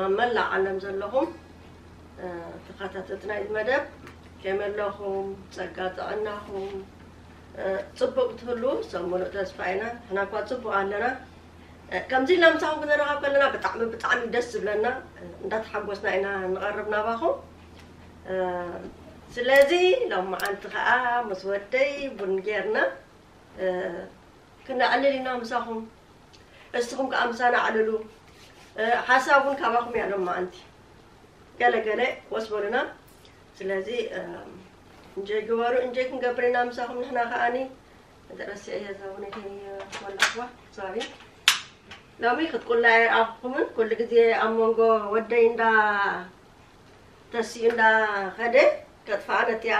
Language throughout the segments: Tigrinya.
ኣብ መላእ ዓለም ዘለኹም ተኸታተልቲ ናይዚ መደብ ከመይ ኣለኹም? ጸጋ ጥዕናኹም ጽቡቕ ትህሉ ሰብ ምሉእ ተስፋ ኢና። ንሕና እኳ ጽቡቕ ኣለና። ከምዚ ኢልና ምሳኹም ክንራኸብ ከለና ብጣዕሚ ብጣዕሚ ደስ ዝብለና፣ እንዳተሓጎስና ኢና ንቐርብ ናባኹም። ስለዚ ሎማዓንቲ ከኣ ምስ ወደይ ቡን ጌርና ክነዕልል ኢና ምሳኹም። እስኹም ከኣ ምሳና ኣዕልሉ። ሓሳብ እውን ካባኹም እያ ሎማዓንቲ። ገለ ገለ ወስ በሉና። ስለዚ እንጆይ ግበሩ፣ እንጆይ ክንገብር ኢና ምሳኹም። ንሕና ከኣኒ ተረሲዐ እየ እዛ ቡነይተይ ወላሕዋ ሳቢ። ሎሚ ክትቁላ እየ ኣኹምን ኩሉ ግዜ ኣብ መንጎ ወደይ እንዳ ተሲኡ እንዳ ኸደ ከጥፍኣ ነቲኣ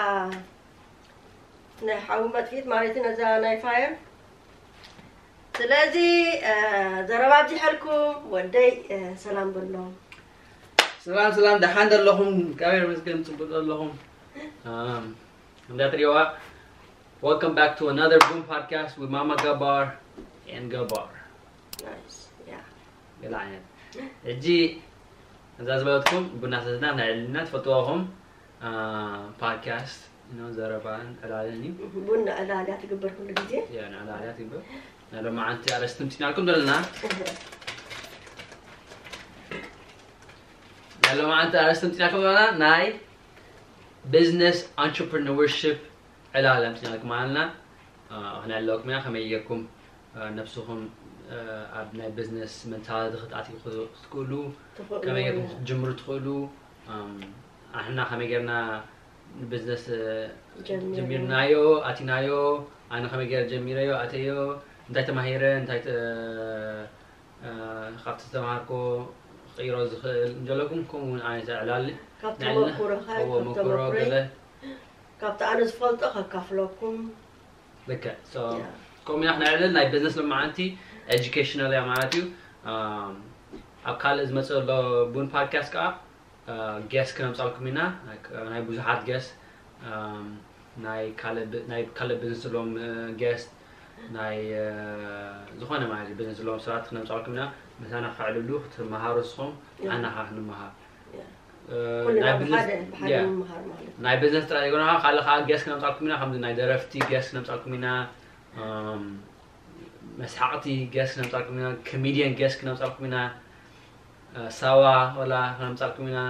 ናይ ሓዊ መጥፊት ማለት እዩ፣ ነዛ ናይ ፋየር። ስለዚ ዘረባ ኣብዚሐልኩም ወደይ ሰላም በሎም። ሰላም ሰላም፣ ደሓን ደለኹም? እግዚኣብሔር ይመስገን ጽቡቅ ደለኹም። እንዳትሪዋ Welcome back to another Boom podcast with Mama Gabar and Gabar. Nice. Yeah. ገለ ዓይነት ሕጂ እዛ ዝበለትኩም ቡና ሰትና ናይ ዕልና ትፈልጥዋኹም ፓድካስት ነው ዘረባን ዕላልን እዩ። ቡና ዕላልያ ትግበር ኩሉ ግዜ። ያ ዕላልያ ትግበር። ናይ ሎማዓንቲ ኣረስቲ ምፅናልኩም ዘለና ናይ ሎማዓንቲ ኣረስቲ ምፅናልኩም ዘለና ናይ ቢዝነስ ኢንተርፕረነርሺፕ ዕላል ኣምፂናልኩም ኣለና። ክነዕልለኩም ኢና ከመይ ጌርኩም ነብስኹም ኣብ ናይ ቢዝነስ መንታሊቲ ክትኣትዩ ክትክእሉ፣ ከመይ ጌርኩም ክትጅምሩ ትኽእሉ፣ ኣሕና ከመይ ጌርና ንቢዝነስ ጀሚርናዮ፣ ኣቲናዮ፣ ኣነ ከመይ ጌረ ጀሚረዮ፣ ኣተዮ፣ እንታይ ተማሂረ፣ እንታይ ካብቲ ዝተምሃርኮ ክቕይሮ ዝኽእል እንጀለኩም፣ ከምኡ እውን ዓይነት ዕላል ካብ ተመኩሮኻ፣ ካብ ተመኩሮይ፣ ገለ ካብቲ ኣነ ዝፈልጦ ከካፍለኩም። ልክዕ። ከምኡ ኢና ክነዕልል። ናይ ቢዝነስ ሎማዓንቲ ኤጁኬሽናል እያ ማለት እዩ። ኣብ ካልእ ዝመፅእ ዘሎ ቡን ፓድካስት ከዓ ጌስት ክነምፃልኩም ኢና፣ ናይ ብዙሓት ጌስት ናይ ካልእ ቢዝነስ ዘለዎም ጌስት ናይ ዝኾነ ማለት እዩ ቢዝነስ ዘለዎም ሰባት ክነምፃልኩም ኢና። ምሳና ክተዕልሉ ክትመሃሩ ንስኹም ንዓና ከዓ ክንመሃር። ኩልና ብሓደ ብሓደ ንምሃር ማለት እዩ። ናይ ቢዝነስ ጥራይ ዘይኮነ ከዓ ካልእ ከዓ ጌስት ክነምፃልኩም ኢና። ከምዚ ናይ ደረፍቲ ጌስት ክነምፃልኩም ኢና። መስሓቕቲ ጌስት ክነምፃልኩም ኢና። ኮሜድያን ጌስት ክነምፃልኩም ኢና። ሳዋ ወላ ክነምፃልኩም ኢና።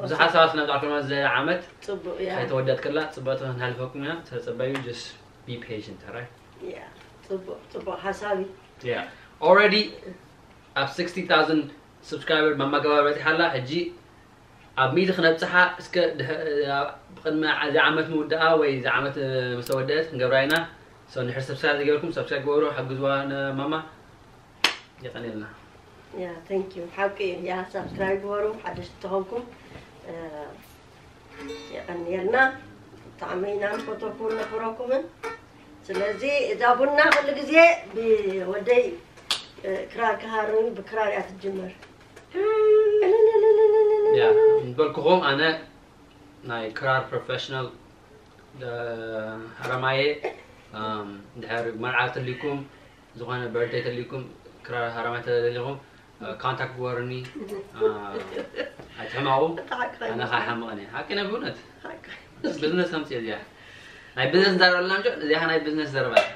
ብዙሓት ሰባት ክነምፃልኩም ኢና። እዚ ዓመት ፅቡቅ እያ። ከይተወደት ከላ ፅብቕቲ ክንሃልፈኩም ኢና። ተፀበዩ። Just be patient, right? እያ። ፅቡቅ ፅቡቅ ሓሳብ እዩ። Yeah. Already ኣብ sixty thousand subscriber ማማ ገባር በፂሓ ኣላ። ሕጂ ኣብ ሚእቲ ክነብፅሓ እስከ ብቅድሚ እዚ ዓመት ምውዳኣ ወይ እዚ ዓመት ምስ ተወደአት ክንገብራ ኢና። So እንድሕር ሰብስክራይብ ዘይገበርኩም ሰብስክራይብ ግበሩ፣ ሓግዝዋ ንማማ። የቀንየልና። Yeah, thank you. ሓቂ እዩ። Yeah, subscribe ግበሩ ሓደሽቲ ተኾንኩም። የቐንየልና። ብጣዕሚ ኢና ንፈተኩምን ነኽብረኩምን። ስለዚ እዛ ቡና ኩሉ ግዜ ብወደይ ክራር ክሃርም ብክራር እያ ትጅመር። ያ ዝበልኩኹም ኣነ ናይ ክራር ፕሮፌሽናል ሃረማየ። ድሕር መርዓ ተሊኩም ዝኾነ በርደይ ተሊኩም ክራር ሃረማይ ተደሊኹም ኮንታክት ግበሩኒ። ኣይትሕማቑ። ኣነ ከዓ ሓምቐን እየ ሓቂ ናይ ብእውነት ብዝነስ ከምፅእ እዚኣ ናይ ብዝነስ ንዛረብ ኣለና ምጮ እዚኣ ናይ ብዝነስ ዘረባ እያ።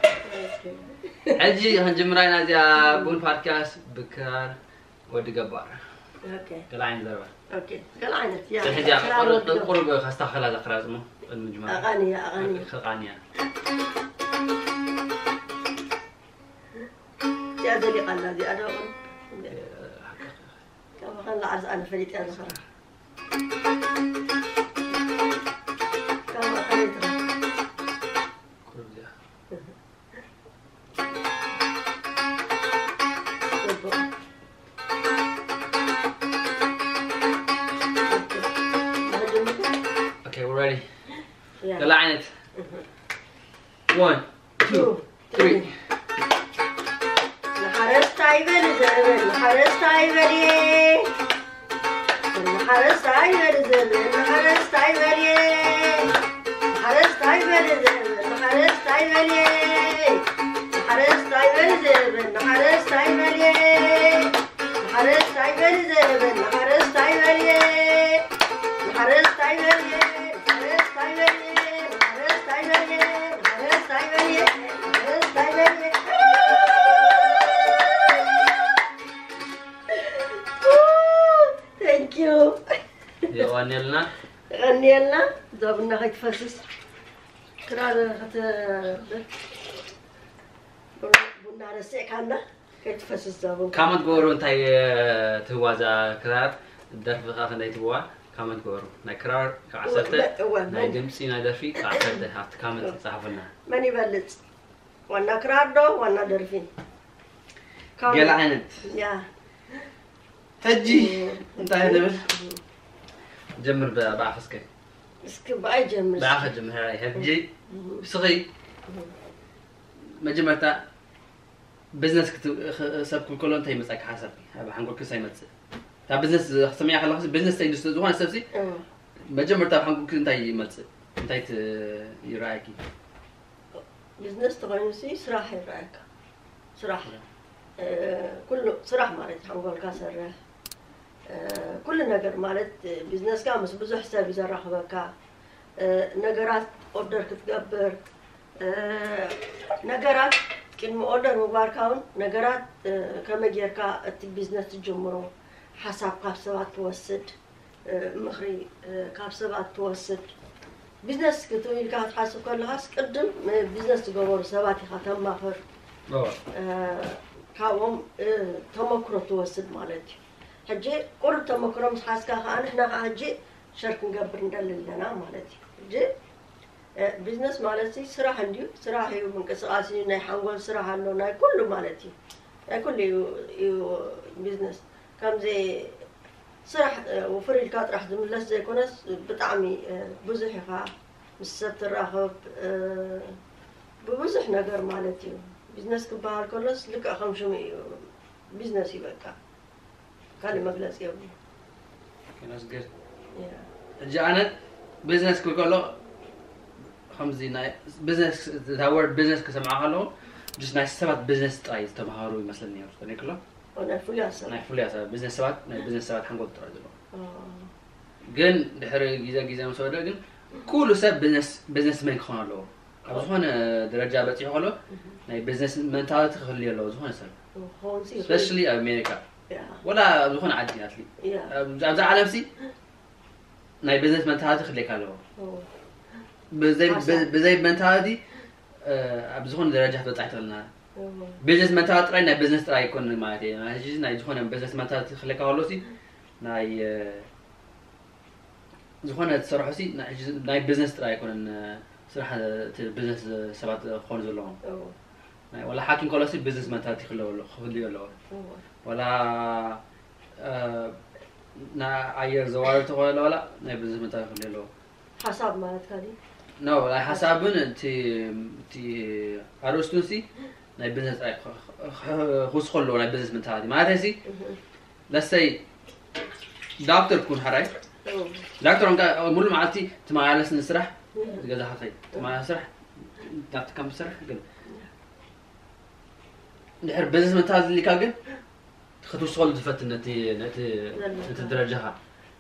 ሕጂ ክንጅምራ ኢና እዚኣ ቡን ፓድካስት ብክራር ወዲ ገባር ኦኬ ገለ ዓይነት ዘረባ ኦኬ ገለ ዓይነት ያ ሕጂ ክራር ወዲ ገባር። ቁሩብ ከስታኸላ ዘክራፅሞ ቅድሚ ጅማር ኣቓንያ ኣቓንያ ክቓንያ እዚኣ ዘሊቓ ኣላ እዚኣ ዶ ካብኻ ንላዕሊ ኣነ ፈሊጥያ ዝኽራ ካብኻ ከመይ ትራ ቁሩብ እዚኣ ጽቡቕ Okay, we're ready. Yeah. ገለ ዓይነት one, two, three. ንሓረስታይ በል ዘበል ንሓረስታይ በል ንሓረስታይ በል ዘበል ንሓረስታይ በል ንሓረስታይ በል ዘበል ንሓረስታይ በል ንሓረስታይ በል ዘበል ንሓረስታይ በል ሓረስታይ በል ዘበን ሓረስታይ በል ሓረስታይ በል ሓረስታይ በል ሓረስታይ በል ሓረስታይ በል ሓረስታይ በል Thank you. የቐንየልና። ቀንየልና ዛቡና ከይትፈስስ ክራር ከተ ቡና ረሲዕካና ከይትፈስስ ዛቡ ካመት ገበሩ እንታይ ትህዋዛ ክራር ደርፊ ከዓ ክንደይ ትብዋ ካመት ገበሩ ናይ ክራር ዓሰርተ እወ፣ ናይ ድምፂ ናይ ደርፊ ዓሰርተ ኣብቲ ካመት ፃሓፉና መን ይበልፅ ዋና ክራር ዶ ዋና ደርፊ ካብ- ገለ ዓይነት ያ ሕጂ እንታይ ንብል ጀምር ብኣኻ እስከ እስኪ ብኣይ ጀምር ብኣኻ ጀምር ሕጂ ስኺ መጀመርታ ቢዝነስ ሰብ ክብል ከሎ እንታይ ይመፀካ ሓሳብ ኣብ ሓንጎልክስ ኣይመፅእ እታ ቢዝነስ ክትሰምያ ከለካ ቢዝነስ ተይድስ ዝኾነ ሰብሲ እወ። መጀመርታ ኣብ ሓንጎልክ እንታይ ይመፅእ እንታይ ት- ይረኣየኪ ቢዝነስ ተኾይኑ ሲ ስራሕ ይረኣየካ ስራሕ እ፣ ኩሉ ስራሕ ማለት ሓንጎልካ ሰርሕ እ፣ ኩሉ ነገር ማለት ቢዝነስካ ምስ ብዙሕ ሰብ እዩ ዘራኽበካ እ፣ ነገራት ኦርደር ክትገብር እ፣ ነገራት ቅድሚ ኦርደር ምግባርካ እውን ነገራት እ፣ ከመይ ጌርካ እቲ ቢዝነስ ትጅምሮ ሓሳብ ካብ ሰባት ትወስድ ምኽሪ ካብ ሰባት ትወስድ ቢዝነስ ክትብል ኢልካ ክትሓስብ ከለኻስ ቅድም ቢዝነስ ዝገበሩ ሰባት ኢኻ ተማኽር ካብኦም ተመክሮ ትወስድ ማለት እዩ ሕጂ ቁሩብ ተመክሮ ምስ ሓዝካ ከዓ ንሕና ከዓ ሕጂ ሸር ክንገብር እንደሊ ኣለና ማለት እዩ ሕጂ ቢዝነስ ማለት ሲ ስራሕ እንድዩ ስራሕ እዩ ምንቅስቃስ እዩ ናይ ሓንጎል ስራሕ ኣሎ ናይ ኩሉ ማለት እዩ ናይ ኩሉ እዩ እዩ ቢዝነስ ከምዚ ስራሕ ውፍር ኢልካ ጥራሕ ዝምለስ ዘይኮነስ ብጣዕሚ ብዙሕ ኢኻ ምስ ሰብ ትራኸብ ብብዙሕ ነገር ማለት እዩ ቢዝነስ ክበሃል ከሎስ ልክዕ ከም ሽሙ እዩ ቢዝነስ እዩ በቃ ካልእ መግለፂ የብሉ ከመስግን ያ ሕጂ ኣነ ቢዝነስ ክብል ከሎ ከምዚ ናይ ቢዝነስ እታ ወርድ ቢዝነስ ክሰምዓ ከለኹ ጅስ ናይ ሰባት ቢዝነስ ጥራይ ዝተምሃሩ ይመስለኒ እዮም ዝኮነ ክሎ ናይ ፍሉያት ሰብ ናይ ፍሉያ ሰባት ቢዝነስ ሰባት ናይ ቢዝነስ ሰባት ሓንጎል ጥራይ ዘለዎ ኦ፣ ግን ድሕሪ ግዜ ግዜ ምስ ወደ ግን ኩሉ ሰብ ቢዝነስ ቢዝነስ መን ክኾን ኣለዎ ኣብ ዝኾነ ደረጃ በፂሑ ከሎ ናይ ቢዝነስ መንታሊቲ ክህልዮ ኣለዎ ዝኾነ ሰብ ክኸውን ሲ ይኽእል። ስፔሻሊ ኣብ ኣሜሪካ ያ፣ ወላ ኣብ ዝኾነ ዓዲ ኣትሊ ያ፣ ኣብዛ ዓለም ሲ ናይ ቢዝነስ መንታሊቲ ክልካ ኣለዎ ኦ፣ ብዘይ ሓሳብ። ብዘይ መንታሊቲ ኣብ ዝኾነ ደረጃ ክትበፃሕ ትኽእልና ኦ፣ ቢዝነስ መንታሊቲ ጥራይ ናይ ቢዝነስ ጥራይ ኣይኮን ማለት እዩ ማለት እዚ ናይ ዝኾነ ቢዝነስ መንታሊቲ ክልካ ከሎ ሲ ናይ ዝኾነ ትሰርሖ ሲ ናይ ቢዝነስ ጥራይ ኣይኮነን ስራሕ እቲ ቢዝነስ ሰባት ክኾኑ ዘለዎም ኦ፣ ናይ ወላ ሓኪም ከሎ ሲ ቢዝነስ መንታሊቲ ክህልዎ ኣለዎ ክህልዮ ኣለዎ ኦ፣ ወላ እ፣ ና ኣየር ዘዋሪ ተኾነ ወላ ናይ ቢዝነስ መንታሊቲ ክህልዮ ኣለዎ ሓሳብ ማለት ካዲ ኖ ናይ ሓሳብን እቲ እቲ ኣርእስቱን ሲ ናይ ቢዝነስ ጥራይ ክውስኮ ኣለዎ ናይ ቢዝነስ መንታሊቲ ማለት ሲ ለሰይ ዳክተር ኩን ሓራይ ዳክተር እንካ ሙሉ መዓልቲ ትመላለስ ንስራሕ ገዛኻ ከይ ትመላለስ ስራሕ ናብቲ ከም ስራሕ ግን ድሕር ቢዝነስ መንታሊቲ ልካ ግን ክትውስኸሉ ትፈትን ነቲ ነቲ ነቲ ደረጃኻ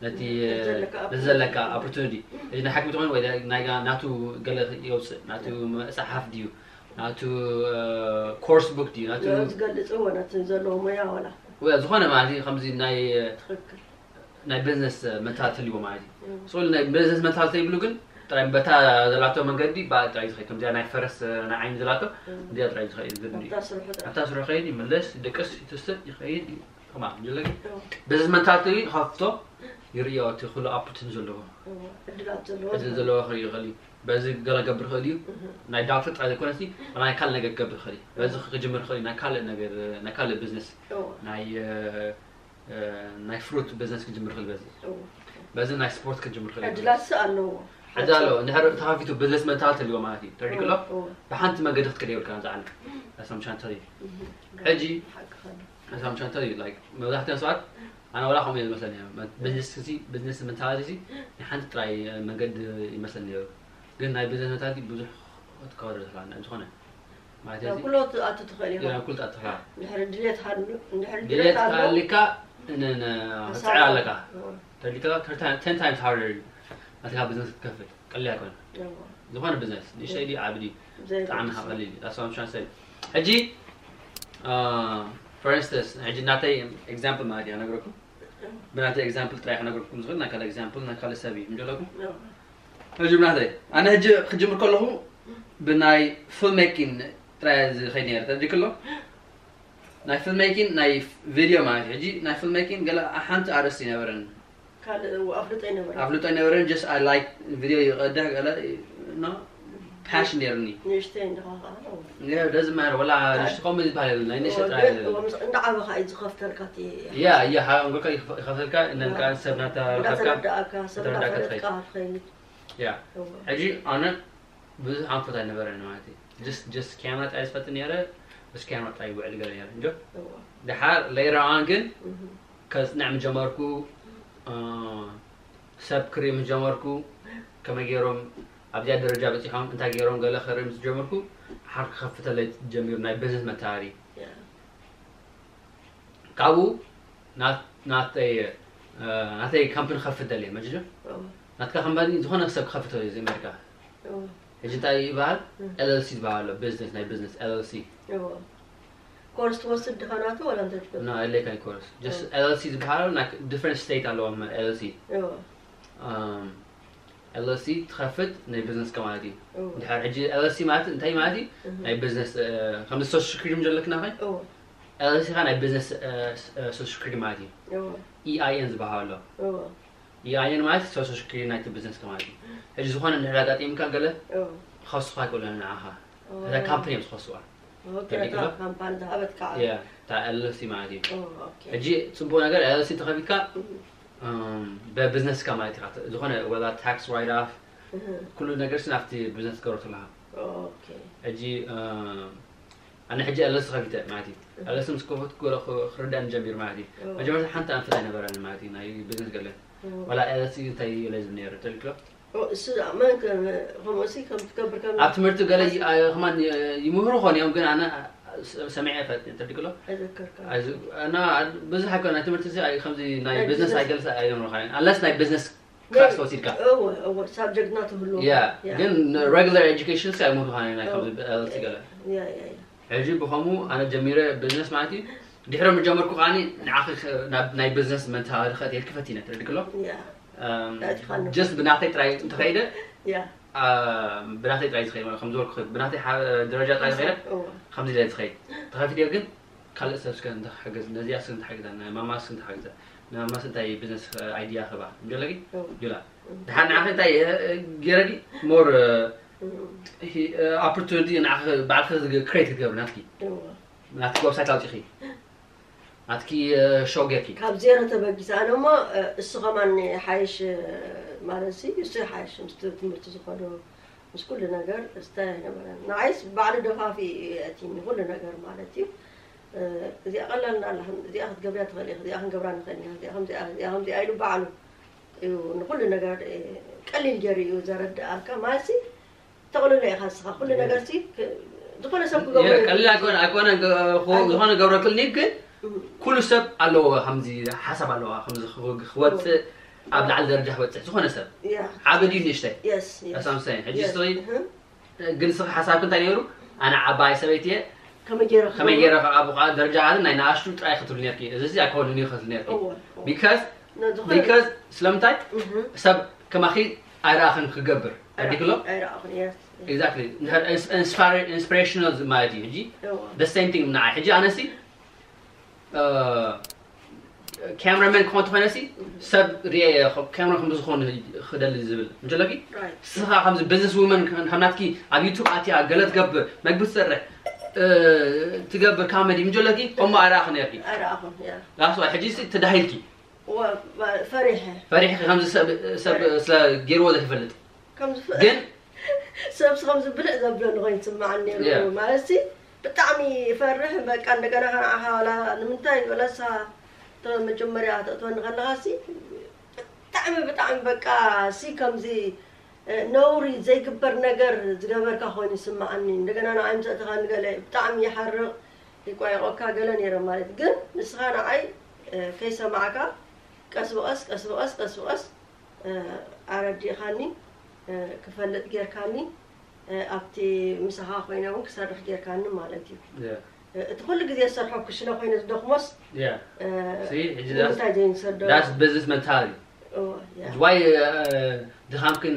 ነቲ ዘለካ ነቲ ዘለካ ኦፖርቱኒቲ እዚ ናይ ሓኪም ትኾን ወይ ናይ ናቱ ገለ የውፅእ ናቱ መፅሓፍ ድዩ ናቱ ኮርስ ቡክ ድዩ ናቱ ዝገልጽዎ ነቲ ዘለዎ ሞያ ዋላ ወይ ዝኾነ ማለት እዩ ከምዚ ናይ ትኽክል ናይ ቢዝነስ መንታሊቲ ልዎ ማለት እዩ ስሉ ናይ ቢዝነስ መንታሊቲ ይብሉ ግን ጥራይ በታ ዘላቶ መንገዲ ባ ጥራይ ዝኸይ ከምዚኣ ናይ ፈረስ ናይ ዓይኒ ዘላቶ እንዲያ ጥራይ ዝኸይድ ዝብል እዩ ኣብታ ስርሑ ጥራሕ ኣብታ ስርሑ ከይድ ይምለስ ደቅስ ይትስእ ይኸይድ እዩ ከማ ጀለግ እዎ፣ ቢዝነስ መንታሊቲ ይኸፍቶ ይርእዮ እቲ ኩሉ ኣፕትን ዘለዎ እዎ፣ ዕድላት ዘለዎ እዚ ዘለዎ ክርኢ ይኽእል እዩ በዚ ገለ ገብር ይኽእል እዩ እህ፣ ናይ ዳክተር ጥራይ ዘይኮነሲ ናይ ካልእ ነገር ክገብር ይኽእል እዩ በዚ ክጅምር ይኽእል እዩ ናይ ካልእ ነገር ናይ ካልእ ቢዝነስ እዎ፣ ናይ እ፣ ናይ ፍሩት ቢዝነስ ክጅምር ይኽእል በዚ እዎ። በዚ ናይ ስፖርት ክጅምር ይኽእል እዩ ዕድላት ሲ ኣለዎ ዕዳ ኣለዎ እንድሕር ተኸፊቱ ቢዝነስ መንታሊቲ ኣለዎ ማለት እዩ ተረዲእክሎ እዎ፣ ብሓንቲ መንገዲ ክትከደ ይብልካ ነዛ ዓለም ኣሳምሻንተሪ እህ፣ ሕጂ ሓቅኻ ነው። ኣሳምሻንተሪ ላይክ መብዛሕትኦም ሰባት ኣነ ወላ ከምኡ እየ ዝመስለኒ ቢዝነስ ሲ ቢዝነስ መንታሊቲ ሲ ናይ ሓንቲ ጥራይ መንገዲ ይመስለኒ ነይሩ ግን ናይ ቢዝነስ መንታሊቲ ብዙሕ ክትከወር ዝኽእል ዝኾነ ማለት ናብ እዚ ኩሉ ኣቱ ትኽእል ኢኻ ኢራን ኩል ኣትኻ ድሕሪ ድሌት ሃሉ እንድሕሪ ድሌት ድሌት ኣሎ ካሊካ ንነ ሓሳብ ትፅዕር ኣለካ እዎ። ተሊካ ten times harder ናትካ ቢዝነስ ክትከፍት ቀሊል ኣይኮነ እዎ። ዝኾነ ቢዝነስ ንእሽተይ ድዩ ዓቢ ድዩ ዘይ ብጣዕሚ ከቐሊል እዩ that's what I'm trying to say ሕጂ for instance ሕጂ ናተይ example ማለት እያ ነግረኩም ብናተይ example ጥራይ ክነግረኩም ዝኽእል ናይ ካልእ example ናይ ካልእ ሰብ እዩ ምጀለኩም እዎ። ሕጂ ብናተይ ኣነ ሕጂ ክጅምር ከለኹ ብናይ filmmaking ጥራይ ዝኸይድ ነይረ ተረዲክሎ ናይ filmmaking ናይ video ማለት እዩ ሕጂ ናይ filmmaking ገለ ሓንቲ ኣርእስቲ ይነበረን ካልእ ኣፍልጦ ይነበረ ኣፍልጦ ይነበረን just I like video ይቐድሕ ገለ no passion ነይርኒ ንእሽተይ እንድኻ ከዓ Yeah, doesn't matter ወላ ንሽቲ ከምኡ ዝበሃል የለን ናይ ንእሽተ ጥራይ የለን እንዳዓበኻ እዩ ዝኸፍተልካ እቲ Yeah yeah ሓንጎልካ ይኸፍተልካ ነንካ ሰብ ናታ ረኸብካ እንዳተረዳእካ ሰብ ተረዳእካ እንዳፈለጥካ ትኸይድ Yeah ሕጂ ኣነ ብዙሕ ኣንፈት ኣይነበረን ማለት እዩ just just camera ጥራይ ዝፈጥ ነይረ ምስ camera ጥራይ ይውዕል ገለ ነይረ እንጆ እዎ። ድሓር later on ግን እህ። ከጽንዕ ምስ ጀመርኩ እ፣ ሰብ ክርኢ ምስ ጀመርኩ ከመይ ገይሮም ኣብዚኣ ደረጃ በፂሖም እንታይ ገይሮም ገለ ክርኢ ምስ ጀመርኩ ሓር ክኸፍተለይ ጀሚሩ ናይ ቢዝነስ መተሃሪ Yeah. ካብኡ ናት- ናተይ እ፣ ናተይ ካምፕኒ ክኸፍት ደልየ መጅ እዎ። ናትካ ካምፓኒ ዝኾነ ሰብ ክኸፍት እዩ እዚ ኣሜሪካ እዎ። ሕጂ እንታይ ይበሃል እም። LLC ዝበሃል ኣሎ ቢዝነስ ናይ ቢዝነስ LLC እዎ። ኮርስ ትወስድ ድኻ ናቱ ወላ እንታይ ትገብር no LA kind course just LLC ዝበሃል ናይ different state ኣለዎም LLC እዎ። um, LLC ትኸፍት ናይ ቢዝነስ ማለት እዩ እዎ። ድሓር ሕጂ LLC ማለት እንታይ ማለት እዩ እህ። ናይ ቢዝነስ ከምዚ social security ዘለክና ኸ እዎ። LLC ኻ ናይ ቢዝነስ social security ማለት እዩ እዎ። EIN ዝበሃል ኣሎ እዎ። EIN ማለት social security ናይቲ ቢዝነስ ማለት እዩ ሕጂ ዝኾነ እንድሕር ኣጋጢምካ ገለ እዎ። ክኸሱኻ ይክእሉ ንዓኻ እዎ። እታ ካምፕኒ እዮም ዝኸስዋ ኦኬ፣ እታ ካምፓኒ ዝሃበትካ Yeah፣ እታ LLC ማለት እዩ እዎ፣ ኦኬ። ሕጂ ፅቡቅ ነገር LLC ተኸፊትካ ብቢዝነስካ ማለት ኢኻ ዝኾነ ወላ tax write off እህ፣ ኩሉ ነገር ሲ ናብቲ ቢዝነስ ትገብሮ ኣለኻ ኦኬ። ሕጂ ኣነ ሕጂ LLC ከፊተ ማለት እዩ LLC ምስ ከፈትኩ ገለ ክርዳእኒ ጀሚሩ ማለት እዩ እዎ። መጀመርታ ሓንቲ ኣንፈት ኣይነበረኒ ማለት እዩ ናይ ቢዝነስ ገለ እዎ። ወላ LLC እንታይ እዩ ለዝብ ነይሩ ተልክሎ እሱ መን ከምኡ ሲ ከም ትገብር ከም ኣብ ትምህርቲ ገለ ከማን ይምህሩ ኾን እዮም ግን ኣነ ሰሚዐ ፈጥ ተድክሎ ኣይዘከርካ እና ብዙሕ ኣይኮነ ናይ ትምህርቲ እዚ ከምዚ ናይ ናይ ቢዝነስ ቢዝነስ። ኣይገልጸ ኣይኖርካ ኣለስ ናይ ቢዝነስ ክላስ ተወሲድካ እዎ እዎ ሳብጀክት ናትህሉ ያ ግን regular education ሲ ኣይምህሩኻ ናይ ከምዚ LLC ገለ ያ ያ ያ ሕጂ ብኸምኡ ኣነ ጀሚረ ቢዝነስ ማለት እዩ ድሕሪ ምጀመርኩ ከዓኒ ንዓኺ ናብ ናይ ቢዝነስ መንታሪ ከትየልኪ ፈቲነ ትረድክሎ ያ just ብናተይ ጥራይ እንተኸይደ ያ ብናተይ ጥራይ ዝኸይድ ማለት ከም ዝበልኩ ብናተይ ደረጃ ጥራይ ዝኸይደ እዎ ከምዚ ኢለ ዝኸይድ ተኸፊት ግን ካልእ ሰብ ስከ እንተሓገዝ ነዚኣ ስክ እንተሓግዛ ናይ ማማ ስክ እንተሓግዛ ናይ ማማ እንታይ ቢዝነስ ኣይዲያ ክባ እንጀለጊ እዎ ጁላ ድሓር ንዓኺ እንታይ ገይረጊ more opportunity ንዓኺ ባዕልኺ create ክትገብሪ ናትኪ እዎ ናትኪ website ኣውፂኺ ናትኪ show ጌርኪ ካብ ዜሮ ተበጊሰ ኣነ እሞ እሱ ከማን ሓይሽ ማለት ሲ እሱ ሓይሽ ምስ ትምህርቲ ዝኸዶ ምስ ኩሉ ነገር እስታይ ኣይነበረን ንዓይስ ባዕሉ ደፋፊ እዩ የእቲኒ ኩሉ ነገር ማለት እዩ እዚኣ ቀላልና ኣላ እዚኣ ክትገብርያ ትኽእል ኢኻ እዚኣ ክንገብራ ንኽእል ኢና እዚኣ ከምዚኣ እዚኣ ከምዚኣ ኢሉ ባዕሉ እዩ ንኩሉ ነገር ቀሊል ገይሩ እዩ ዘረድኣካ ማለት ሲ ተቕልሎ ኢኻ ንስኻ ኩሉ ነገር ሲ ዝኾነ ሰብ ክገብሮ ቀሊል ኣይኮነ ኣይኮነ ዝኾነ ገብረክልኒ ግን ኩሉ ሰብ ኣለዎ ከምዚ ሓሳብ ኣለዋ ከምዚ ክወፅእ ኣብ ላዕሊ ደረጃ ክወፅእ ዝኾነ ሰብ ዓቢ ድዩ ንእሽተይ የስ ኣሳምሳይ ሕጂ ስሪ ግን ስኺ ሓሳብክ እንታይ ነይሩ ኣነ ዓባይ ሰበይቲ እየ ከመይ ገይረ ከመይ ገይረ ኣብኡ ከዓ ደረጃ ዓለም ናይ ንኣሽቱ ጥራይ ክትብል ነርኪ እዚ እዚ ኣይኮንን እዩ ክትብል ነርኪ because because ስለምንታይ ሰብ ከማኺ ኣይረኣኽን ክገብር ኣዲክሎ ኣይረኣኹን yes exactly inspirational ማለት እዩ ሕጂ the same thing ንዓይ ሕጂ ኣነሲ ካሜራማን ክኾን ተኾይነ ሲ ሰብ ሪኤ ካሜራ ከም ዝኾን ክደሊ ዝብል እንጀለኪ right ስኻ ከምዚ ቢዝነስ ውመን ከምናትኪ ኣብ ዩቱብ ኣትያ ገለ ትገብር መግቢ ትሰርሕ ትገብር ካመዲ እንጀለኪ ከምኡ ኣይረኣኽን ነርኪ ኣይረኣኹን yeah ራሱ ሕጂ ሲ ተዳሂልኪ ፈሪሐ ፈሪሕኪ ከምዚ ሰብ ሰብ ስለ ገይርዎ ዘይፈልጥ ከምዚ ግን ሰብስ ከምዚ ብልዕ ዘብለኒ ኮይኑ ዝስምዓኒ ነይሩ Yeah. ማለት ሲ ብጣዕሚ ይፈርሕ በቃ እንደገና ከነዓኻ ዋላ ንምንታይ ወላ ንስኻ ተ- መጀመርያ ተእትወኒ ከለኻ ሲ ብጣዕሚ ብጣዕሚ በቃ ሲ ከምዚ ነውሪ ዘይግበር ነገር ዝገበርካ ኮይኑ ይስምዓኒ። እንደገና ንዓይ ምስ ኣእተኻኒ ገለ ብጣዕሚ ይሓርቕ፣ ይቋየቖካ ገለ ነይረ ማለት። ግን ንስኻ ንዓይ ከይሰማዕካ ቀስ ብቐስ ቀስ ብቐስ ቀስ ብቐስ ኣረዲእኻኒ፣ ክፈልጥ ጌርካኒ፣ ኣብቲ ምሳኻ ኮይነ እውን ክሰርሕ ጌርካኒ ማለት እዩ። እቲ ኩሉ ግዜ ዝሰርሖ ክሽነ ኮይነ ዝደኽሞስ Yeah. See, ሕጂ that's ንምንታይ ዘይንሰዶ? That's business mentality. እዎ፣ ያ። Why ድኻምክን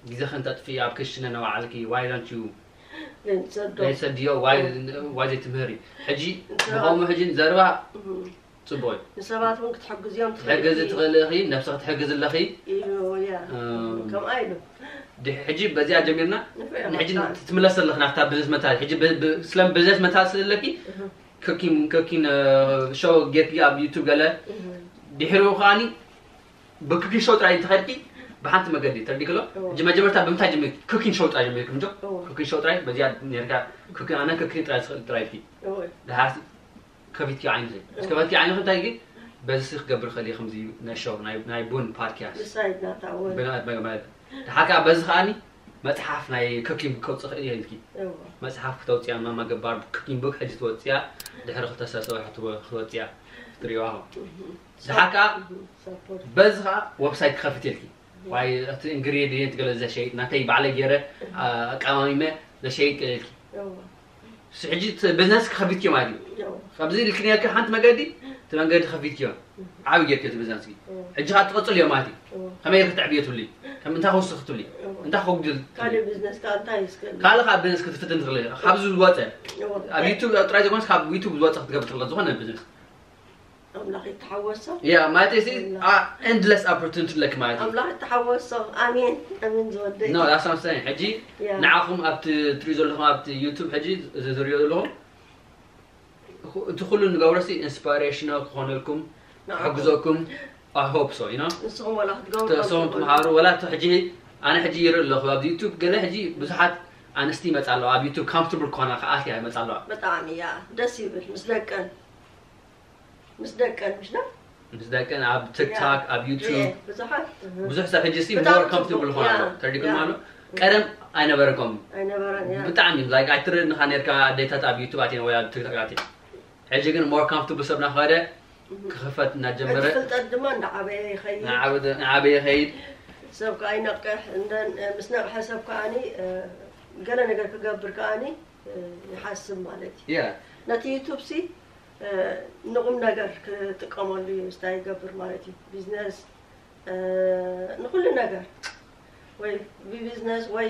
ግዜኽን ተጥፍኢ ኣብ ክሽነ ነባዕልኪ? Why don't you ዘይንሰዶ። ዘይሰድዮ? Why ዘይትምህሪ? ሕጂ እንተ- ብኸምኡ ሕጂ ዘረባ እም፣ ጽቡቕ እዩ። ንሰባት እውን ክትሕግዝዮም ትሕግዚ ኢኺ። ትኽእሊ ኢኺ፣ ነብስኺ ትሕግዚ ኣለኺ። እዩ፣ ያ። እም። ከምኣ ኢሉ። ድ- ሕጂ በዚኣ ጀሚርና ንፍዕያ ንሕጂ መጣን። ትምለስ ኣለኺ ናብታ ቢዝነስ መታል። ሕጂ ብ- ብ- ስለም ቢዝነስ መታል ስለለኪ እህ፣ ክኪን ክኪን ሾው ጌርኪ ኣብ ዩቱብ ገለ እህ። ድሕሪኡ ከዓኒ ብክኪን ሾው ጥራይ እንተኸድኪ ብሓንቲ መገዲ ተርዲክሎ እዎ። ሕጂ መጀመርታ ብምንታይ ጀሚርኪ? ክኪን ሾው ጥራይ ጀሚርኪ ምጆ እዎ። ክኪን ሾው ጥራይ በዚኣ ኔርካ ክኪን ኣነ ክኪን ጥራይ ዝኽእል ጥራይ ኢልኪ እዎ። ድሓር ከፊትኪ ዓይንኺ እስከ ከፊትኪ ዓይንኺ እንታይ ግን በዚ ሲ ክገብር ኽእል እየ ከምዚ ናይ ሾው ናይ ናይ ቡን ፓድካስት ብሳይድ ናታ እውን። ብና- ብና- ድሓር ከዓ በዚ ከዓኒ መፅሓፍ ናይ ክኪን ከውፅእ ኽእል እየ ኢልኪ እዎ። መፅሓፍ ክተውፅያ ማማ ገባር ክኪን ቡክ ሕጂ ትወፅያ ድሕሪ ክልተ ሰለስተ ወርሒ ትወ- ክትወፅያ ክትሪዋ እህ። ድሓር ከዓ እህ፣ ሰፖርት። በዚ ከዓ ወብሳይት ክኸፍት ኢልኪ ዋይ እቲ ኢንግሪዲየንት ገለ ዘሸይጥ ናተይ ባዕለ ገይረ ኣቃማሚመ ዘሸይጥ ኢልኪ እዎ። ሕጂ ቢዝነስ ክኸፊትኪ ማለት እዩ እዎ። ካብዚ ኢልኪ ነርኪ ሓንቲ መገዲ እቲ መንገዲ ከፊትኪዮ ዓብዪ ጌርኪ እቲ ቢዝነስ እዎ። ሕጂ ከዓ ትቐፅል እዮ ማለት እዩ እዎ። ከመይ ክትዕብዮ ትብሊ ከም እንታይ ክውስኽ ትብሊ እዎ። እንታይ ከጉድል ካልእ ቢዝነስ ከዓ እንታይ ይስከል? ካልእ ከዓ ቢዝነስ ክትፍትን ትኽእል ኢኻ። ካብዚ ዝወፀ እዎ። ኣብ ዩቱብ ጥራይ ዘይኮነስ ካብ ዩቱብ ዝወፀ ክትገብር ትኽእል ዝኾነ ቢዝነስ ኣምላኽ ይተሓወሶ። ያ ማለት እዚ endless opportunity ኣለኪ ማለት እዩ ኣምላኽ ይተሓወሶ። ኣሜን ኣሜን ዝወደይ። No, that's what I'm saying. ሕጂ Yeah. ንዓኹም ኣብቲ ትሪኡ ዘለኹም ኣብቲ ዩቱብ ሕጂ እዚ ትሪኦ ዘለኹም እቲ ኩሉ ንገብሮ ሲ ኢንስፓሬሽናል ክኾነልኩም ንዓኹም። ክሕግዘኩም I hope so, you know? ንስኹም ዋላ ክትገብሩ ተሰውን ትምሃሩ ወላ እቲ ሕጂ ኣነ ሕጂ ይርኢ ኣለኹ ኣብ ዩቱብ ገለ ሕጂ ብዙሓት ኣንስቲ ይመፃ ኣለዋ ኣብ ዩቱብ ካምፍርታብል ክኾና ከኣትያ ይመፃ ኣለዋ ብጣዕሚ ያ ደስ ይብል ምስ ደቀን ምስ ደቀን ምሽ ዶ? ምስ ደቀን ኣብ ቲክቶክ ኣብ ዩቱብ ብዙሓት ብዙሕ ሰብ ሕጂ ሲ ብጣዕሚ ሞር ካምፍርታብል ጽቡቅ፣ ዝኾና ያ፣ ኣለዉ ተርዲኩም ያ። ኣሎ ቀደም ኣይነበረን ከምኡ ኣይነበረን ያ። ብጣዕሚ ላይክ ኣይትርእንኻ ነርካ ኣዴታት ኣብ ዩቱብ ኣትየን ወይ ኣብ ቲክቶክ ኣትየን ሕጂ ግን ሞር ካምፍርታብል ሰብ ናኸደ ክኽፈት እናጀመረ ሕጂ ፍልጠት ድማ እንዳዓበየ ይኸይድ። ንዓበየ ኸይድ ሰብ ከዓ ይነቅሕ እንደን ምስ ነቅሐ ሰብ ከዓኒ ገለ ነገር ክገብር ከዓኒ ይሓስብ ማለት እዩ። ያ ነቲ ዩቱብ ሲ ንቁም ነገር ክጥቀመሉ እዩ ምስታይ ይገብር ማለት እዩ። ቢዝነስ ንኩሉ ነገር ወይ ብቢዝነስ ወይ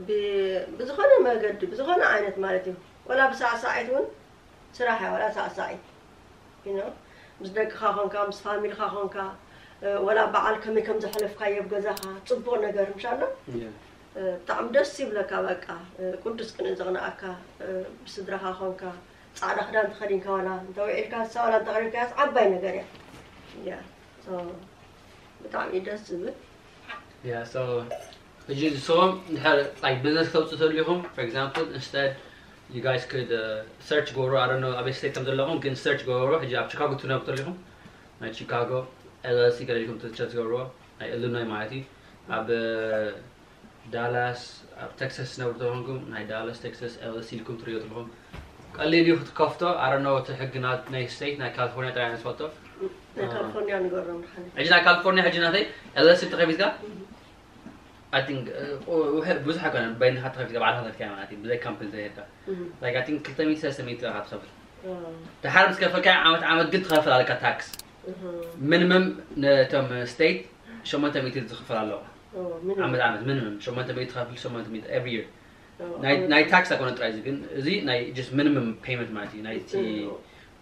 ብ- ብዝኾነ መገዲ ብዝኾነ ዓይነት ማለት እዩ። ወላ ብሳዕሳዒት እውን ስራሕ እያ ወላ ሳዕሳዒት you know፣ ምስ ደቅኻ ኾንካ ምስ ፋሚልኻ ኾንካ ወላ በዓል ከመይ ከም ዘሕለፍካዮ ኣብ ገዛኻ ጽቡቕ ነገር ምሻ ኣሎ። ብጣዕሚ ደስ ይብለካ በቃ ቅዱስ ቅንኢ ዘቕንኣካ ብስድራኻ ኾንካ ጻዕዳ ክዳን ተኸዲንካ ዋላ እንተውዒልካ ንሳ ዋላ እንተቕሪብካያስ ዓባይ ነገር እያ። እያ so ብጣዕሚ እዩ ደስ ዝብል። Yeah, so ሕጂ ንስኹም እንድሕር like business ክተውፅኡ ተሊኹም for example instead you guys could uh, search ጎሮ I don't know ኣበይ state ከም ዘለኹም ግን search ጎሮ ሕጂ ኣብ ቺካጎ ትነብሩ ተሊኹም ናይ ቺካጎ LLC ገለ ኢልኩም search ጎሮ ናይ ኢሊኖይ ማለት እዩ ኣብ ዳላስ ኣብ ቴክሳስ ትነብሩ ተኾንኩም ናይ ዳላስ ቴክሳስ LLC ኢልኩም ትሪኦ ተለኹም ቀሊል እዩ ክትከፍቶ I don't know እቲ ሕጊ ናይ state ናይ ካሊፎርኒያ ጥራይ ንፈልጦ ናይ ካሊፎርኒያ ንገሮም ድሓን ሕጂ ናይ ካሊፎርኒያ ሕጂ ናተይ LLC ተኸፊትካ I think ብዙሕ ኣይኮነን በይንኻ ተኸፊትካ ባዕልኻ ተኸፊትካ ማለት እዩ ብዘይ ካምፕ ዘይሄድካ like I think ክልተ ሚእቲ ሰለስተ ሚእቲ ኢኻ ትኸፍል ድሓር ምስ ከፈልካ ዓመት ዓመት ግን ትኸፍል ኣለካ tax minimum ነቶም state ሸሞንተ ሚእቲ ዝኸፍል ኣለዋ ዓመት ዓመት minimum ሸሞንተ ሚእቲ ትኸፍል ሸሞንተ ሚእቲ every year ናይ tax ኣይኮነ ጥራይ እዚ ግን እዚ ናይ just minimum payment ማለት እዩ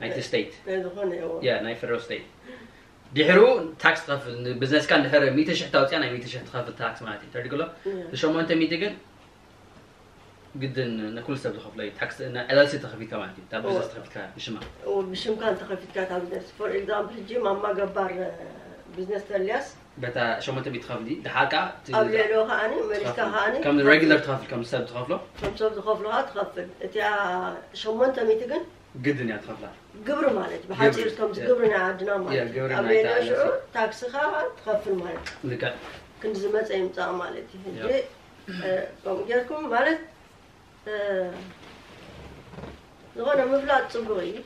ናይቲ state ዝኾነ yeah ናይ federal state ድሕሩ tax ትኸፍል business ካ እንድሕር ሚእቲ ሽሕ ታውፅያ ናይ ሚእቲ ሽሕ ትኸፍል tax ማለት እዩ ተርዲክሎ ሸሞንተ ሚእቲ ግን ግድን ንኩሉ ሰብ ዝኸፍሎ እዩ tax LLC ተኸፊትካ ማለት እዩ እታ business ተኸፊትካ ብሽማ ብሽምካ እንተኸፊትካ እታ business for example ሕጂ ማማ ገባር business ተልያስ በታ ሸሞንተ ሚእቲ ትኸፍሊ ድሓር ከዓ ኣብ ልዕሊኡ ከዓኒ መሊስካ ከዓኒ ከም regular ትኸፍል ከም ሰብ ትኸፍሎ ከም ሰብ ዝኸፍሎ ከዓ ትኸፍል እቲኣ ሸሞንተ ሚእቲ ግን ግድን እያ ትኸፍላ ግብሪ ማለት እዩ። ብሓፂር ከምዚ ግብሪ ናይ ዓድና ማለት እዩ። ኣብ ናይ ሌላ ሽዑ ታክስኻ ትኸፍል ማለት እዩ። ልክዕ። ክንዲ ዝመፀ ይምፃእ ማለት እዩ። ሕጂ ከምኡ ጌርኩም ማለት ዝኾነ ምፍላጥ ፅቡቕ እዩ።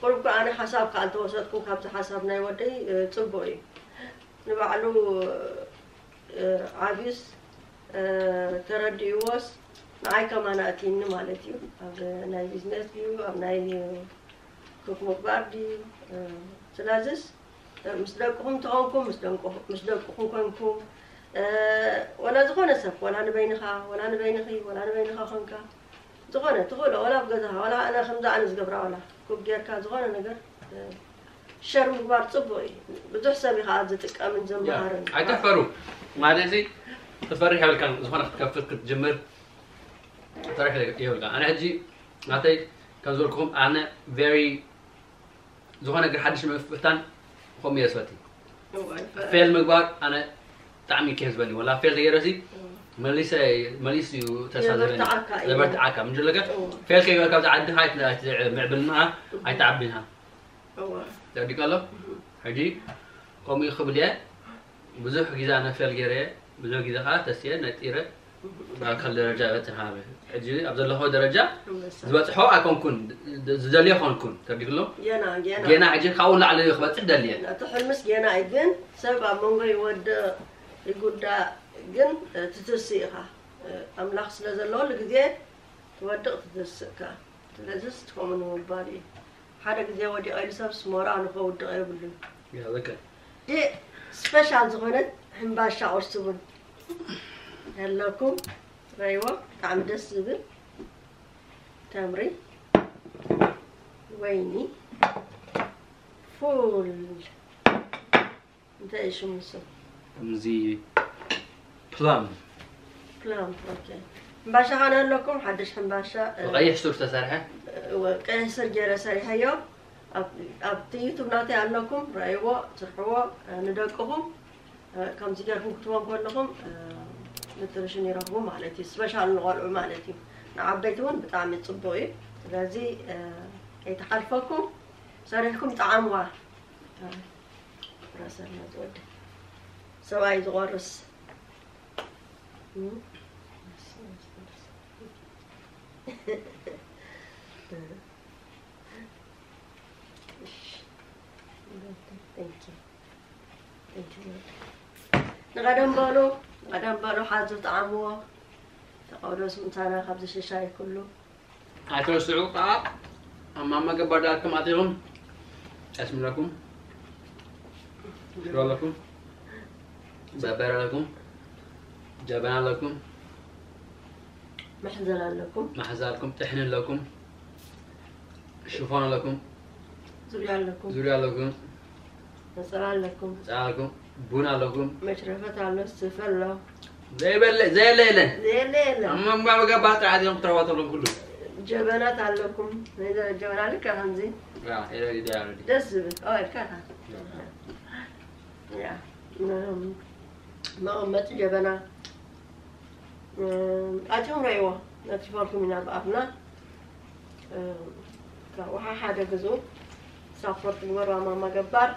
ቁሩብ ከ ኣነ ሓሳብ ከ ኣልተወሰድኩም ካብዚ ሓሳብ ናይ ወደይ ፅቡቕ እዩ። ንባዕሉ ዓብዩስ ተረዲእዎስ ንዓይ ከማን ኣእትይኒ ማለት እዩ። ኣብ ናይ ቢዝነስ ድዩ ኣብ ናይ ኩክ ምግባር ድዩ? ስለዚስ ምስ ደቅኹም ተኾንኩም ምስ ደቅኹም ኮንኩም ወላ ዝኾነ ሰብ ወላ ንበይንኻ ወላ ንበይንኺ ወላ ንበይንኻ ኮንካ ዝኾነ ትኽእሎ ወላ ኣብ ገዛኻ ወላ ኣነ ከምዚ ኣነ ዝገብራ ወላ ኩክ ጌርካ ዝኾነ ነገር ሸር ምግባር ፅቡቅ እዩ። ብዙሕ ሰብ እዩ ከዓ ዝጥቀምን ዝመሃርን። ኣይትሕፈሩ ማለት እዚ ትፈርሕ የብልካን። ዝኾነ ክትከፍት ክትጅምር ትፈርሕ የብልካ። ኣነ ሕጂ ናተይ ከም ዝበልኩኹም ኣነ ቨሪ ዝኾነ ነገር ሓድሽ ንምፍታን ከምኡ እየ ዝፈቲ። ፌል ምግባር ኣነ ብጣዕሚ ከ ዝበኒ ወላ ፌል ተገይረሲ መሊሰ መሊስ እዩ ተስፋ ዝበኒ ዘበርትዓካ ምንድለከ ፌል ከይበልካ ኣብዚ ዓዲ ምዕብልና ኣይተዓብንሃ ተዲቀ ኣሎ ሕጂ ከምኡ ክብል እየ ብዙሕ ግዜ ኣነ ፌል ገይረ ብዙሕ ግዜ ከዓ ተስየ ነጢረ ናብ ካልእ ደረጃ በፅሕ ሃበ ሕጂ ኣብ ዘለኹ ደረጃ ዝበፅሖ ኣይኮንኩን ዝደልዮ ኮንኩን ተዲግሎ ጌና ሕጂ ካብኡ ላዕሊ ክበፅሕ ደልየ እቲ ሕልምስ ጌና እዩ ግን ሰብ ኣብ መንጎ ይወድቕ ይጉዳእ ግን ትትስእ ኢኻ ኣምላኽ ስለ ዘለወሉ ግዜ ትወድቕ ትትስእ ከ ስለዚስ ከምኡ ንምባል እዩ ሓደ ግዜ ወዲቐ ኢሉ ሰብስ ሞራሉ ከውድቐ የብሉን። ዲ ስፔሻል ዝኾነት ሕምባሻ ቁርሲ ቡን ኣለኩም ትረይዎ ብጣዕሚ ደስ ዝብል ተምሪ ወይኒ ፉል እንታይ እዩ ሽሙ ንሱ? ከምዚ ፕላም ፕላም ኦኬ። ሕምባሻ ኸነ ኣለኩም ሓድሽ ሕምባሻ እ፣ ብቐይሕ ሱር ዝተሰርሐ እ፣ ቀይሕ ስር ገይረ ሰሪሐዮ። ኣብ- ኣብቲ ዩቱብ ናተይ ኣለኩም ረእይዎ፣ ስርሕዎ፣ እ፣ ንደቅኹም እ፣ ከምዚ ገርኩም ክትቦም ከለኹም እ፣ ኑትሪሽን ይረኽቡ ማለት እዩ። ስፔሻል ንቆልዑ ማለት እዩ። ንዓበይቲ እውን ብጣዕሚ ፅቡቅ እዩ። ስለዚ እ፣ ከይተሓልፈኩም ሰሪሕኩም ጠዓምዋ። ረሰር ናት ወዲ ሰብኣይ ዝቆርስ ንቐደም በሉ ንቐደም በሉ ሓዙ ጠዓምዎ ተቐደሱ ምሳና ካብዚ ሽሻይ ኩሉ ኣይትረስዑ ከዓ ኣብ ማማ ገባር ዳት ኮም ኣቲኹም ጠስሚ ኣለኩም ሽሮ ኣለኩም በርበረ ኣለኩም ጀበና ኣለኩም መሕዘል ኣለኩም መሕዘል ኣለኩም ጥሕኒ ኣለኩም ሽፎን ኣለኩም ዙርያ ኣለኩም ዙርያ ኣለኩም ነፀላ ኣለኩም ነፀላ ኣለኩም ቡን ኣለኩም መሽረፈት ኣሎ ስፈ ኣሎ ዘይበለ ዘየለ የለን ዘየለ የለን ኣብ መንባብ ገባ ጥራሓት እዮም ክትረዋት ኣለኩም ኩሉ ጀበናት ኣለኩም ጀበና ልካ ከምዚ ደስ ዝብል ኢልካ መቐመጢ ጀበና ኣትዮም ረእይዎ ነትሪፈልኩም ኢና ብኣፍና ካብኡ ሓደ ግዙ ሳፖርት ግበሩ ኣማማ ገባር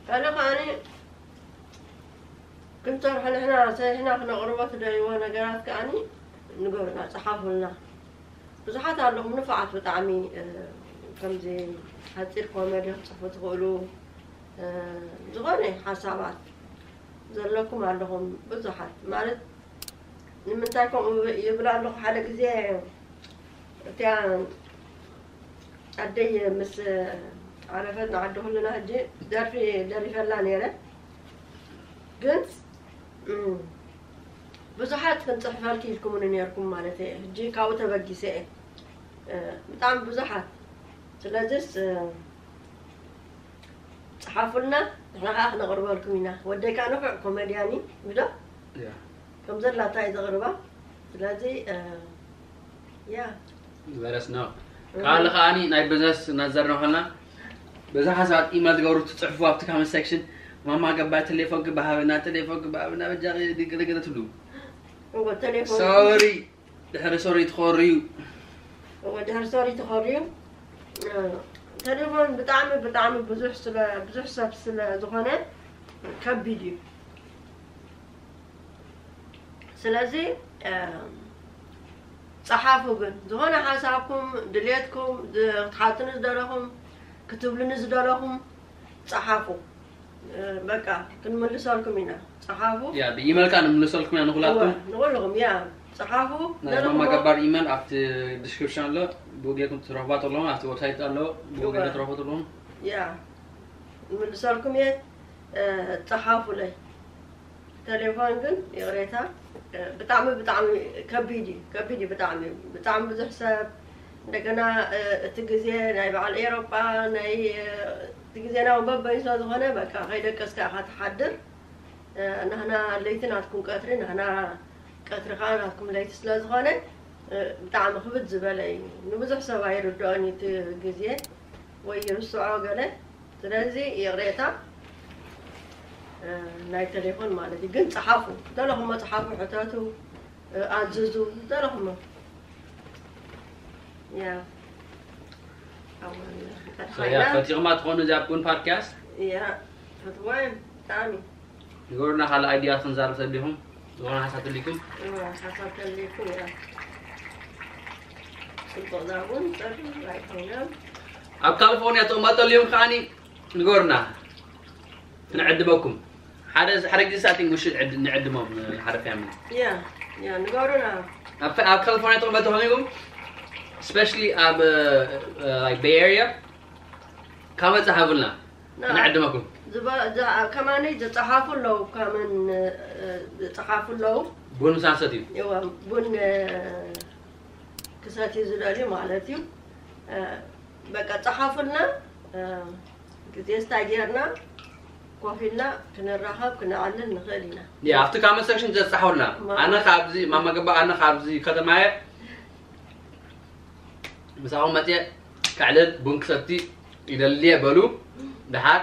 ካልእ ከዓኒ ክንሰርሖ ንሕና ሰሪሕና ክነቕርቦ ትደልይዎ ነገራት ከዓኒ ንገሩና፣ ጸሓፉልና። ብዙሓት ኣለኹም ንፉዓት ብጣዕሚ ከምዚ ሓጺር ኮመዲ ክትጽሕፉ ትኽእሉ ዝኾነ ሓሳባት ዘለኩም ኣለኹም ብዙሓት ማለት ንምንታይ ከምኡ ይብል ኣለኹ ሓደ ግዜ እቲያ ኣደይ ምስ ዓረፈት ንዓዲ ኩልና ሕጂ ደርፊ ደሪፈላ ነይረ ግን ብዙሓት ክንፅሕፈልኪ ኢልኩምኒ ነይርኩም ማለት እየ ሕጂ ካብኡ ተበጊሰ እየ ብጣዕሚ ብዙሓት ስለዚስ ፀሓፉልና ንሕና ከዓ ክነቕርበልኩም ኢና ወደይ ከዓ ንፉዕ ኮመድያን እዩ ብዶ ከም ዘላታ እዩ ዘቕርባ ስለዚ Yeah. Let us know. ካልእ ከዓኒ ናይ ቢዝነስ እናዘርና ከለና በዛ ሓሳባት ኢሜል ትገብሩ ትፅሕፉ ኣብቲ comment section ማማ ገባር ቴሌፎን ክበሃብና ቴሌፎን ክበሃብና በጃ ገለገለ ትብሉ እወ ቴሌፎን ሶሪ ድሕሪ ሶሪ ትኸርዩ እወ ድሕሪ ሶሪ ትኸርዩ ቴሌፎን ብጣዕሚ ብጣዕሚ ብዙሕ ስለ ብዙሕ ሰብ ስለ ዝኾነ ከቢድ እዩ። ስለዚ ጸሓፉ ግን ዝኾነ ሓሳብኩም ድሌትኩም ክትሓትኑ ዝደለኹም ክትብሉኒ ዝደለኹም ጸሓፉ። በቃ ክንምልሰልኩም ኢና። ጸሓፉ። ያ ብኢመል ከዓ ንምልሰልኩም ኢና ንኩላትኩም ንኩልኹም ያ ጸሓፉ። ናይ ማማ ገባር ኢመል ኣብቲ ዲስክሪፕሽን ኣሎ። ብኡ ጌርኩም ትረኽባ ኣለኹም ኣብቲ ዌብሳይት ኣሎ። ብኡ ጌርኩም ትረኽቡ ኣለኹም። ያ ንምልሰልኩም እየ። ጸሓፉለይ። ቴሌፎን ግን ይቕሬታ ብጣዕሚ ብጣዕሚ ከቢድ እዩ ከቢድ እዩ ብጣዕሚ ብጣዕሚ ብዙሕ ሰብ እንደገና እቲ ግዜ ናይ በዓል ኤሮጳ ናይ እቲ ግዜና እውን በበይኑ ስለ ዝኾነ በቃ ከይደቀስካ ኢኻ ትሓድር። ናህና ለይቲ ናትኩም ቀትሪ ናህና ቀትሪ ከዓ ናትኩም ለይቲ ስለ ዝኾነ ብጣዕሚ ክብድ ዝበለ እዩ። ንብዙሕ ሰብ ኣይርድኦን እዩ እቲ ግዜ ወይ ይርስዖ ገለ ስለዚ ይቕሬታ ናይ ቴሌፎን ማለት እዩ። ግን ጸሓፉ ዘለኹሞ ጸሓፉ ሕተቱ ኣዝዙ ዘለኹሞ ያ ፈቲቕማ ትኾኑ እዚኣ ቡን ፓድካስት ያ ፈትዋ ብጣዕሚ ንገሩና ካልእ ኣይድያ ክንዛረብ ሰሊኹም ዝኾነ ሓሳብ ተሊኩም ሓሳብ ተሊኩም ያ ጽቡቕ ዛቡን ጸርፍ ኣይኮነም ኣብ ካሊፎርኒያ ተቐመጠሉ እዮም ከዓኒ ንገሩና ክንዕድመኩም ሓደ ሓደ ግዜ ሳቲንግ ምሽ ንዕድሞም ሓደ ፋሚሊ ያ ያ ንገሩና ኣብ ኣብ ካሊፎርኒያ ተቐመጠ ኾኒኩም especially ኣብ like Bay Area ካብ መጻሓፉልና ንዕድመኩም ከማነይ ዝጸሓፉ ኣለዉ ከመን ዝጸሓፉ ኣለዉ ቡን ምሳሰት እዩ ቡን ክሰትዩ ዝደልዩ ማለት እዩ። በቃ ጸሓፉልና ግዜ ስታይ ጌርና ኮፍ ኢልና ክንራኸብ ክነዕልል ንኽእል ኢና። ያ ኣብቲ ካመንት ሰክሽን ዘጻሓውልና ኣነ ካብዚ ማማ ገባ ኣነ ካብዚ ከተማየ ምሳኹም መፅየ ከዕልል ቡን ክሰቲ ይደልየ በሉ። ድሓር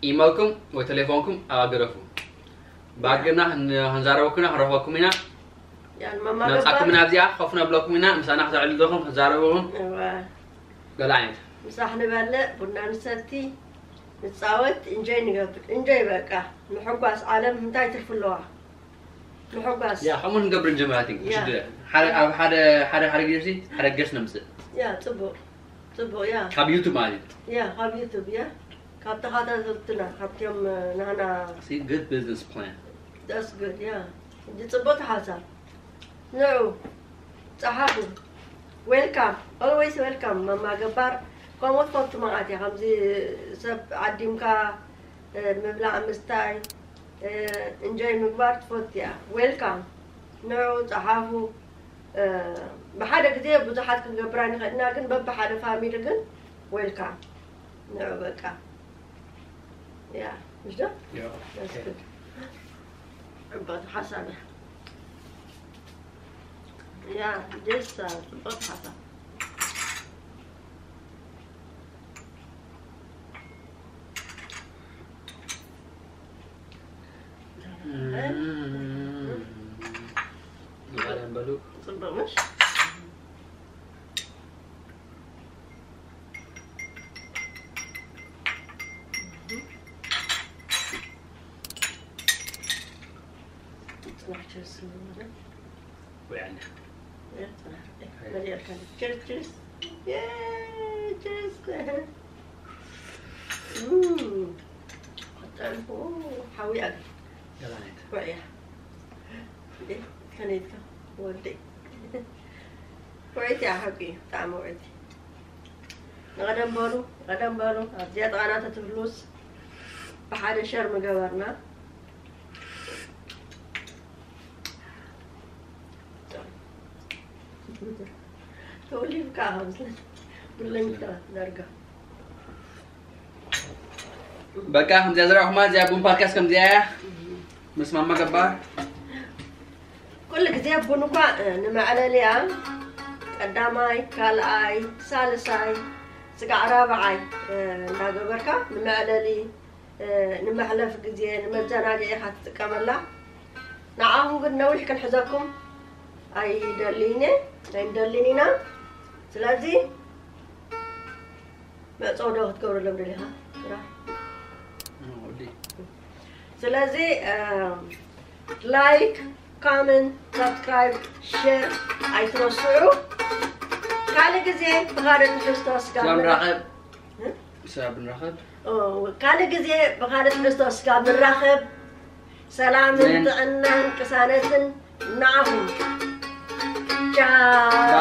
ኢመልኩም ወይ ቴሌፎንኩም ኣባገደፉ ባግና ክንዛረበኩና ክንረኽበኩም ኢና። ያን ማማ ነፃኩም ኢና ኣብዚኣ ኮፍ ነብለኩም ኢና ምሳና ክተዕልሉ ኹም ክዛረብኹም እዋ ገለ ዓይነት ምሳሕ ንበልዕ ቡና ንሰቲ ንፃወት እንጆይ ንገብር እንጆይ በቃ ምሕጓስ ዓለም እንታይ ትርፊ ኣለዋ ምሕጓስ ያ ከምኡ ንገብር ንጀምር ኣይ ቲንክ ያ። ሓደ ኣብ ሓደ ሓደ ሓደ ግዜ ሓደ ገስ ነምፅእ ያ ፅቡቅ ፅቡቅ ያ ካብ ዩቱብ ማለት እዩ ያ ካብ ዩቱብ ያ ካብ ተኸታተልትና ካብቲኦም ናህና See, good business plan. That's good yeah ሕጂ ፅቡቅ ሓሳብ ንዑ ፀሓፉ welcome always welcome ማማ ገባር ከምኡ ትፈልጡ መዓት እያ ከምዚ ሰብ ዓዲምካ ምብላዕ ምስታይ እንጆይ ምግባር ትፈቱ እያ welcome ንዑ ፀሓፉ ብሓደ ግዜ ብዙሓት ክንገብራ ንኽእልና ግን በብሓደ ፋሚሊ ግን welcome ንዑ በቃ ያ ምሽ ዶ Yeah. That's good ዕባቱ ሓሳብ እያ ያ ደስ ፅቡቅ ሓሳብ በሉ ፅቡቅ ምሽ ፅናሕ ቸርስ ንብሎ ወያነ ያ ፅናሕ መሊእካ ቸርስ ቸርስ ያ ቸርስ ሓዊ ኣገ ገላናይት ውዕያ ከነይትካ ወደይ ውዕይቲ እያ ሓቂ እዩ ብጣዕሚ ውዕይቲ ንቐደም በሉ ቀደም በሉ ኣብዚኣ ጥቓና ተትህልውስ ብሓደ ሸር ምገበርና ተወሊድካ ከምዚ ብለኝካ ዳርጋ በቃ ከምዚኣ ዝረኣኹማ እዚኣ ቡን ፓድካስት ከምዚኣ እያ ምስ ማማ ገባር ኩሉ ግዜ ቡን እኳ ንመዕለሊያ ቀዳማይ፣ ካልኣይ፣ ሳልሳይ፣ ስጋዕ ራብዓይ እንዳገበርካ ንመዕለሊ፣ ንመሕለፊ ግዜ፣ ንመዘናግዒ ኢኻ ትጥቀመላ። ንዓኹም ግን ነዊሕ ክንሕዘኩም ኣይደልይን ኣይንደልን ኢና። ስለዚ መዕጸዊ ዶ ክትገብርሎም ደሊኻ? ስለዚ ላይክ፣ ኮመንት፣ ሳብስክራይብ፣ ሼር ኣይትረስዑ። ካልእ ግዜ ብኻልእ ትሕዝቶ ስጋብ ንራኸብ። ስጋብ ንራኸብ። ካልእ ግዜ ብኻልእ ትሕዝቶ ስጋብ ንራኸብ። ሰላምን ጥዕናን ቅሳነትን ንዓኹም። ቻው።